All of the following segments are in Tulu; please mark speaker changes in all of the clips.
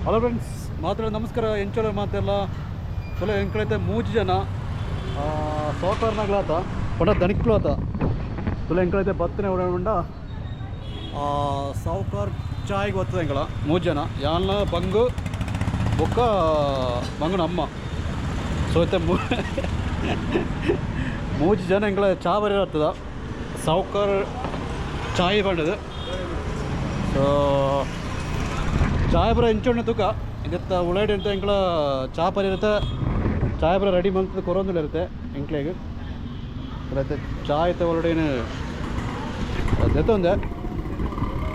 Speaker 1: ಹಲೋ ಫ್ರೆಂಡ್ಸ್, ಮಾತ್ರ ನಮಸ್ಕಾರ. ಎಂಚೋಳ ಮಾತೆಲ್ಲ ಚಲೋ ಎಂಕಳೈತೆ ಮೂಜಿ ಜನ ಸಾವುಕಾರನಾಗ್ಲಾತ ಪಂಡ ದಣಿಕ್ಲು ಆತ ತುಲೆ ಎಂಕಳೈತೆ ಬತ್ತನೆ ಉಂಡ ಸಾವುಕಾರ್ ಚಾಯ್ಗೆ ಬರ್ತದೆ ಎಂಕಳ ಮೂರು ಜನ ಯಾಲ್ನ ಬಂಗು ಬೊಕ್ಕ ಬಂಗುನ ಅಮ್ಮ. ಸೊ ಐತೆ ಮೂಜಿ ಜನ ಎಂಕಳ ಚಾ ಬರೀರ್ತದ ಸಾವುಕಾರ್ ಚಾಯ್ ಪಂಡದು. ಸೊ ಚಾಯ್ ಪೂರ ಇಂಚೊಂಡು ತುಕ ಇದತ್ತ ಉಳ್ಳಾಡಿ ಅಂತ ಎಂಕಳ ಚಾ ಪರಿ ಇರುತ್ತೆ. ಚಾಯ್ ಪೂರ ರೆಡಿ ಮಂತದ ಕೊರೊಂದುಲ್ಲ ಇರುತ್ತೆ ಎಂಕ್ಲೆಗ್. ಐತೆ ಚಾ ಐತೆ ಒಳಗಡೆನು ದೆತ್ತೊಂದೆ.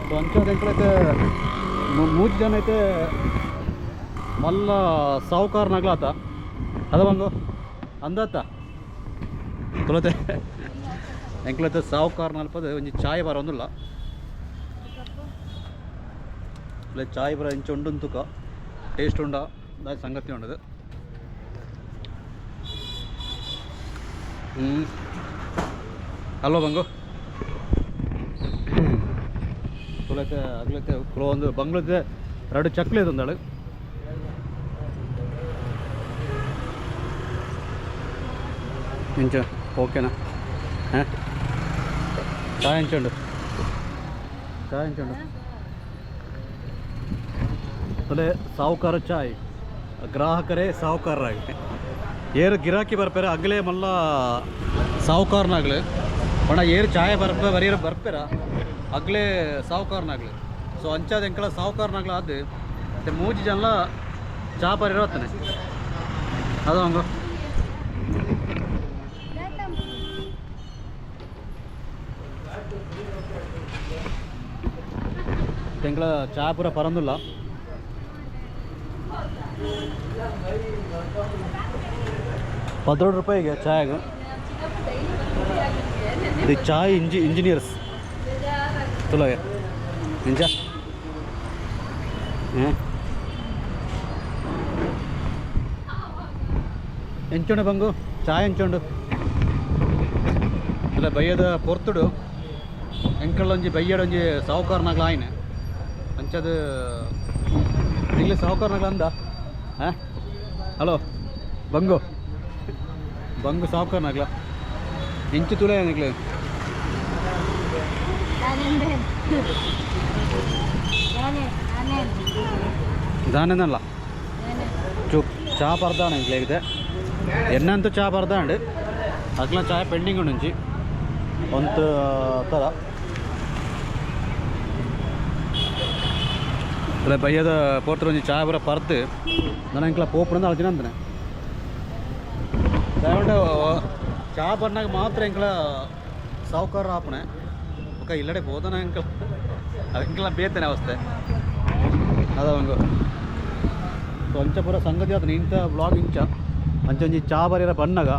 Speaker 1: ಸೊ ಅಂಚಾದ ಎಂಕ್ಲೈತೆ ಮೂಜಿ ಜನ ಐತೆ ಮಲ್ಲ ಸಾವುಕಾರನಾಗ್ಲಾತ ಅದ ಬಂಗು ಅಂದತ್ತ ತುಲತೆ ಎಂಕ್ಲೈತೆ ಸಾವುಕಾರನಲ್ಪದ ಒಂಜಿ ಚಾಯ್ ಬರೋಂದಿಲ್ಲ. ಇಲ್ಲ ಚಾಯ್ ಬರ ಇಂಚ ಉಂಡು ತುಕ ಟೇಸ್ಟ್ ಉಂಡ ದಾಯ ಸಂಗತಿ ಉಂಡದು. ಅಲ್ವಾ ಬಂಗು? ತುಲೈತೆ ಅಗ್ಲೈತೆ ಒಂದು ಬಂಗ್ಲತೆ ಎರಡು ಚಕ್ಲಿ ಇದೊಂದಳು. ಇಂಚ ಓಕೆನಾ? ಹಾಂ, ಚಾಯ್ ಇಂಚುಂಡು, ಚಾಯ್ ಇಂಚುಂಡು. ತುಲೆ ಸಾವುಕಾರ ಚಾಯ್ ಗ್ರಾಹಕರೇ ಸಾವುಕಾರರಾಗಿ ಏರು ಗಿರಾಕಿ ಬರ್ಪೇರ ಅಗಲೇ ಮಲ್ಲ ಸಾವುಕಾರನಾಗ್ಲಿ ಪಂಡ ಏರು ಚಾಯ್ ಬರ್ಪ ಬರೀರ ಬರ್ಪೇರ ಅಗ್ಲೇ ಸಾವುಕಾರನಾಗ್ಲಿ. ಸೊ ಅಂಚಾದ ಎಂಕಲ ಸಾವುಕಾರನಾಗ್ಲ ಅದು ಮತ್ತೆ ಮೂಜಿ ಜನಲ ಚಾ ಪರಿರೋತಾನೆ ಅದು ಹಂಗ. ಎಂಕಲ ಚಾ ಪೂರ ಪರಂದುಲ್ಲ. 12 ರೂಪಾಯಿಗೆ ಚಾಯ್. ಇದು ಚಾಯ್ ಇಂಜಿನಿಯರ್ಸ್ ತುಲಾಗೆ ಇಂಚ. ಎಂಚುಂಡು ಬಂಗು ಚಾಯ್ ಎಂಚುಂಡು? ಇಲ್ಲ ಬಯ್ಯದ ಪೊರ್ತುಡು ಎಂಕಳ್ಳೊಂಜಿ ಬಯ್ಯಡೊಂಜಿ ಸಾವುಕಾರನಾಗ್ಲ ಆಯ್ನೆ ಅಂಚದ ಇಲ್ಲಿ ಸಾವುಕಾರನಾಗ್ಲ ಅಂದ. ಹಾಂ, ಹಲೋ ಬಂಗು, ಬಂಗು ಸಾವುಕಾರನಾಗ್ಲ ಇಂಚು ತುಲೆ ನಿಕ್ಲೆ. ದಾನೆನಲ್ಲ ಚೂ ಚಾ ಪರ್ದಾಣ ಇಂಕ್ಲೇಗಿದೆ ಎನ್ನಂತೂ ಚಾ ಪರ್ದಾಂಡು ಅಗ್ಲ ಚಾಯ್ ಪೆಂಡಿಂಗ್ ಉಂಡು ಒಂತ ಥರ. ಇಲ್ಲ ಬಯ್ಯದ ಪೋರ್ತರ ಒಂಜಿ ಚಾಯ್ ಪೂರ ಪರ್ದು ನನ್ನ ಎಂಕ್ಲ ಪೋಪುಂದು ಅಳ್ತಿನ ಅಂತಾನೆ. ಚಾಯ್ ಚಾ ಪರ್ನಾಗ ಮಾತ್ರ ಎಂಕ್ಲ ಸಾವುಕಾರ ಆಪಣೆ ఒక ಇಲ್ಲಡೆ పోదನ ಎಂಕಲ ಎಂಕಲ ಬೇತನೆ ಅವಸ್ಥೆ ಅದ ಒಂದು. ಸೊ ಅಂಚ ಪೂರ ಸಂಗತಿ ಆತನ ಇಂಥ ಬ್ಲಾಗ್ ಇಂಚ ಅಂಚ ಒಂಜಿ ಚಾ ಬರೀರ ಬನ್ನಗ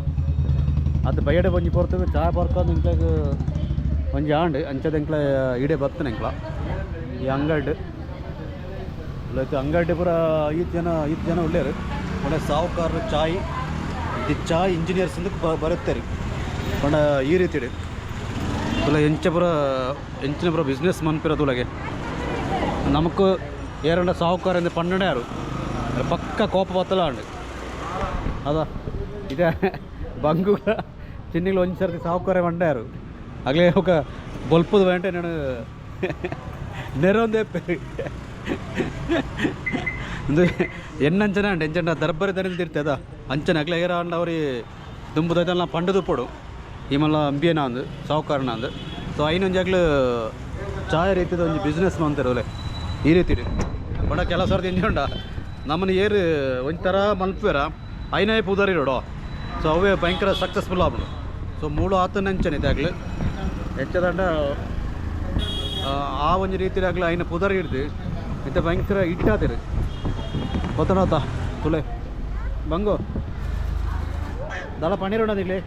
Speaker 1: ಅದು ಬಯ್ಯಡೆ ಒಂಜಿ ಪೊರ್ತುಗು ಚಾ ಪರ್ಕೊಂಡು ಎಂಕ್ಲೆಗ್ ಒಂಜಿ ಆಂಡ್ ಅಂಚದ ಎಂಕ್ಲ ಈಡೆ ಬತ್ತನೆ ಎಂಕ್ಲ ಈ ಅಂಗಡ್ ಇಲ್ಲ ಅಂಗಡಿ ಪೂರ ಐದು ಜನ ಐದು ಜನ ಉಳ್ಳೇರು. ಒಳ್ಳೆ ಸಾವುಕಾರರು ಚಾಯ್ the chai engineers ಅಂದಕ್ಕೆ ಬರುತ್ತೆ ಪಂಡ ಈ ರೀತಿ ತುಲ ಎಂಚ ಪೂರ ಎಂಚಿನ ಪೂರ ಬಿಸ್ನೆಸ್ ಮನ್ಪಿರ ತುಲಗೆ ನಮಕ್ ಏರಂಡ ಸಾಹುಕಾರ ಎಂದು ಪನ್ನಡೆ ಯಾರು ಪಕ್ಕ ಕೋಪ ಬತ್ತಲ ಉಂಡು ಅದ ಇದೆ ಬಂಗು ಚಿನ್ನಿಗಳು ಒಂಜಿ ಸರ್ತಿ ಸಾಹುಕಾರ ಮಂಡ್ಯಾರು ಆಗಲೇ ఒక ಬೊಲ್ಪದ ವೇಂಟೆ ನಾನು ನೆರೊಂದೇ ಒಂದು ಎನ್ನಂಚನ ಅಂಡ್ ಎಂಚಂಡ ದರ್ಬರಿ ದನಿಲ್ ತಿರ್ತದ ಅಂಚನೆ ಅಗ್ಲೆ ಏರ ಅಂಡ ಅವ್ರಿ ದುಂಬುದೈತಲ್ಲ ಪಂಡು ದುಪ್ಪೊಡು ಈ ಮಲ್ಲ ಅಂಬಿಯನ ಅಂದು ಸಾಹುಕಾರನ ಅಂದು. ಸೊ ಐನೊಂಜಿ ಅಗ್ಲು ಚಾಯ ರೀತಿದ ಒಂಜಿ ಬಿಸ್ನೆಸ್ ಮಂತಿರೋಲೆ ಈ ರೀತಿ ಬಡ ಕೆಲವು ಸರ್ತಿ ಎಂಜುಂಡ ನಮ್ಮನ್ನ ಏರು ಒಂಥರ ಮಲ್ಪುವೆರ ಐನೇ ಪೂದಾರಿ ರೋಡೋ. ಸೊ ಅವೇ ಭಯಂಕರ ಸಕ್ಸಸ್ಫುಲ್ ಆಪುಂಡು. ಸೊ ಮೂಳು ಆತನ ಅಂಚನೆ ಆಗ್ಲು ಹೆಚ್ಚದಂಡ ಆ ಒಂಜಿ ರೀತಿಯಲ್ಲಿ ಆಗ್ಲು ಐನ ಪುದರ್ ಹಿಡ್ದು ಇತ್ತೆ ಭಯಂಕರ ಇಟ್ಟಾತಿರು ಗೊತ್ತನಾತ ತುಲೆ ಬಂಗು ದಾಲ ಪನ್ನೀರ್ ಉಂಡ ಇಲ್ಲಿ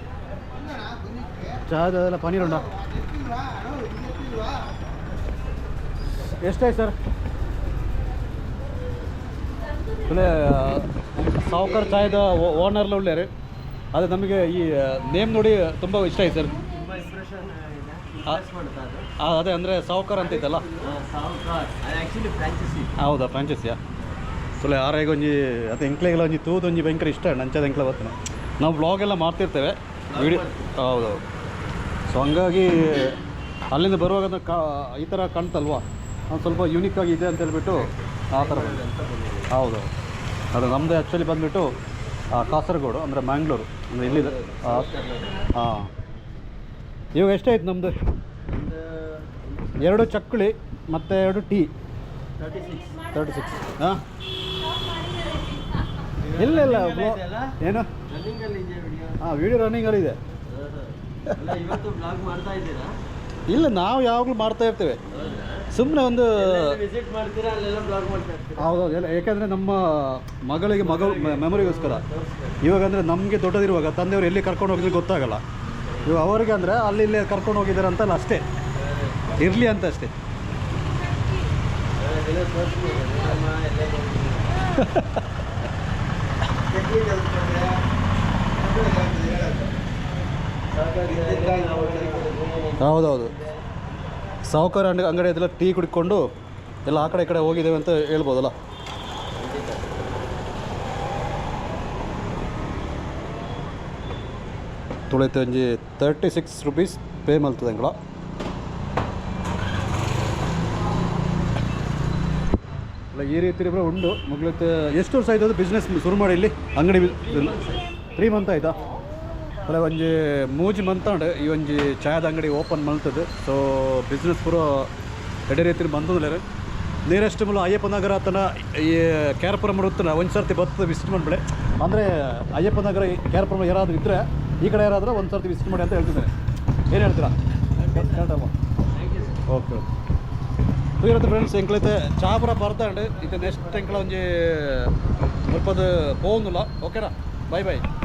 Speaker 1: ಚಾದ ಪನ್ನೀರ್ ಉಂಡ. ಎಷ್ಟಾಯ್ತು ಸರ್? ತುಲೆ ಸಾವುಕಾರ ಚಾಯದ ಓನರ್ಲ ಉಳ್ಳಾರೆ ಅದು ನಮಗೆ ಈ ನೇಮ್ ನೋಡಿ ತುಂಬ ಇಷ್ಟ ಆಯ್ತು ಸರ್.
Speaker 2: ತುಂಬ ಇಂಪ್ರೆಷನ್ ಇದೆ, ಇಂಪ್ರೆಸ್ ಮಾಡುತ್ತೆ ಅದು.
Speaker 1: ಅದೇ ಅಂದರೆ ಸಾವುಕಾರ ಅಂತ ಇತ್ತಲ್ಲ.
Speaker 2: ಸಾಹುಕಾರ್ ಅದು ಆ್ಯಕ್ಚುಲಿ ಫ್ರಾಂಚೈಸಿ.
Speaker 1: ಹೌದಾ, ಫ್ರಾಂಚೈಸಿಯಾ? ತುಲೆ ಆರಾಗ ಒಂಜಿ ಅದು ಎಂಕ್ಲೆಗೆಲ್ಲ ಒಂಜಿ ತೂದು ಒಂಜಿ ಭಯಂಕರ ಇಷ್ಟ ಅಂಚದ ಎಂಕ್ಲ ಬರ್ತನೆ. ನಾವು ವ್ಲಾಗ್ ಎಲ್ಲ ಮಾಡ್ತಿರ್ತೇವೆ ವಿಡಿಯೋ. ಹೌದೌದು. ಸೊ ಹಂಗಾಗಿ ಅಲ್ಲಿಂದ ಬರುವಾಗ ಅದು ಈ ಥರ ಕಾಣ್ತಲ್ವಾ, ಒಂದು ಸ್ವಲ್ಪ ಯೂನಿಕ್ ಆಗಿ ಇದೆ ಅಂತ ಹೇಳ್ಬಿಟ್ಟು ಆ ಥರ. ಹೌದೌದು. ಅದು ನಮ್ಮದು ಆ್ಯಕ್ಚುಲಿ ಬಂದುಬಿಟ್ಟು ಕಾಸರಗೋಡು ಅಂದರೆ ಮ್ಯಾಂಗ್ಳೂರು ಅಂದರೆ ಇಲ್ಲಿದೆ. ಹಾಂ, ಇವಾಗ ಎಷ್ಟಾಯ್ತು ನಮ್ಮದು? 2 ಚಕ್ಕುಳಿ ಮತ್ತು 2 ಟೀ.
Speaker 2: 36.
Speaker 1: 36. ಹಾಂ, ಇಲ್ಲ ಇಲ್ಲ, ಏನು ಹಾಂ ವೀಡಿಯೋ ರನ್ನಿಂಗಲ್ಲಿದೆ.
Speaker 2: ಇವತ್ತು ಬ್ಲಾಗ್ ಮಾಡ್ತಾ ಇದ್ದೀರಾ?
Speaker 1: ಇಲ್ಲ, ನಾವು ಯಾವಾಗಲೂ ಮಾಡ್ತಾ ಇರ್ತೇವೆ. ಸುಮ್ಮನೆ ಒಂದು
Speaker 2: ವಿಸಿಟ್ ಮಾಡ್ತೀರಾ, ಅಲ್ಲೆಲ್ಲ ಬ್ಲಾಗ್ ಮಾಡ್ತಾ ಇರ್ತೀರಾ?
Speaker 1: ಹೌದೌದು, ಎಲ್ಲ. ಏಕೆಂದರೆ ನಮ್ಮ ಮಗಳಿಗೆ ಮೆಮೊರಿಗೋಸ್ಕರ. ಇವಾಗ ಅಂದರೆ ನಮಗೆ ದೊಡ್ಡದಿರುವಾಗ ತಂದೆಯವರು ಎಲ್ಲಿ ಕರ್ಕೊಂಡು ಹೋಗಿದ್ರೆ ಗೊತ್ತಾಗಲ್ಲ. ಇವಾಗ ಅವರಿಗೆ ಅಂದರೆ ಅಲ್ಲಿ ಇಲ್ಲಿ ಕರ್ಕೊಂಡು ಹೋಗಿದ್ದಾರೆ ಅಂತಲ್ಲ, ಅಷ್ಟೇ ಇರಲಿ ಅಂತ ಅಷ್ಟೇ. ಹೌದೌದು, ಸಾಹುಕಾರ ಅಂಗಡಿ ಅದೆಲ್ಲ ಟೀ ಕುಡ್ಕೊಂಡು ಎಲ್ಲ ಆ ಕಡೆ ಈ ಕಡೆ ಹೋಗಿದ್ದೇವೆ ಅಂತ ಹೇಳ್ಬೋದಲ್ಲ. ತುಳಿತ ಒಂಜಿ 36 ರುಪೀಸ್ ಪೇ ಮಲ್ತದೆ ಅಂಗಳ. ಅಲ್ಲ, ಈ ರೀತಿ ಇಬ್ಬರು ಉಂಡು ಮುಗ್ಲತ್ತೆ. ಎಷ್ಟು ವರ್ಷ ಆಯ್ತು ಅದು ಬಿಸ್ನೆಸ್ ಶುರು ಮಾಡಿ ಇಲ್ಲಿ ಅಂಗಡಿ? 3 ಮಂತ್ ಆಯ್ತಾ? ಅಲ್ಲ, ಒಂಜಿ 3 ಮಂತ್ ಆಂಡ್ ಈ ಒಂಜಿ ಚಾಯದ ಅಂಗಡಿ ಓಪನ್ ಮಲ್ತದೆ. ಸೊ ಬಿಸ್ನೆಸ್ ಪೂರ ಎಡೆ ರೀತಿ ಬಂತಂದ್ರೆ ನಿಯರೆಸ್ಟ್ ಮೂಲ ಅಯ್ಯಪ್ಪ ನಗರ ಆತನ ಈ ಕೇರ್ಪುರಂ ವೃತ್ತನ ಒಂದು ಸರ್ತಿ ಬರ್ತದೆ ವಿಸಿಟ್ ಮಾಡ್ಬಿಡೆ. ಅಂದರೆ ಅಯ್ಯಪ್ಪ ನಗರ ಕೇರ್ಪುರಂ ಯಾರಾದರೂ ಇದ್ದರೆ ಈ ಕಡೆ ಯಾರಾದರೂ ಒಂದು ಸರ್ತಿ ವಿಸಿಟ್ ಮಾಡಿ ಅಂತ ಹೇಳ್ತಿದ್ದಾರೆ. ಏನು ಹೇಳ್ತೀರಾ? ಕರೆಕ್ಟಮ್ಮ? Okay okay. ಇರುತ್ತೆ ಫ್ರೆಂಡ್ಸ್, ಎಂಕ್ಲೈತೆ ಚಾಪುರ ಬರ್ತಾಂಡು ಇತ್ತೆ ನೆಕ್ಸ್ಟ್ ಎಂಕ್ಲ ಒಂಜಿ ಮುಲ್ಪದ ಪೋಂದುಲ್ಲ. ಓಕೆನಾ? Bye bye.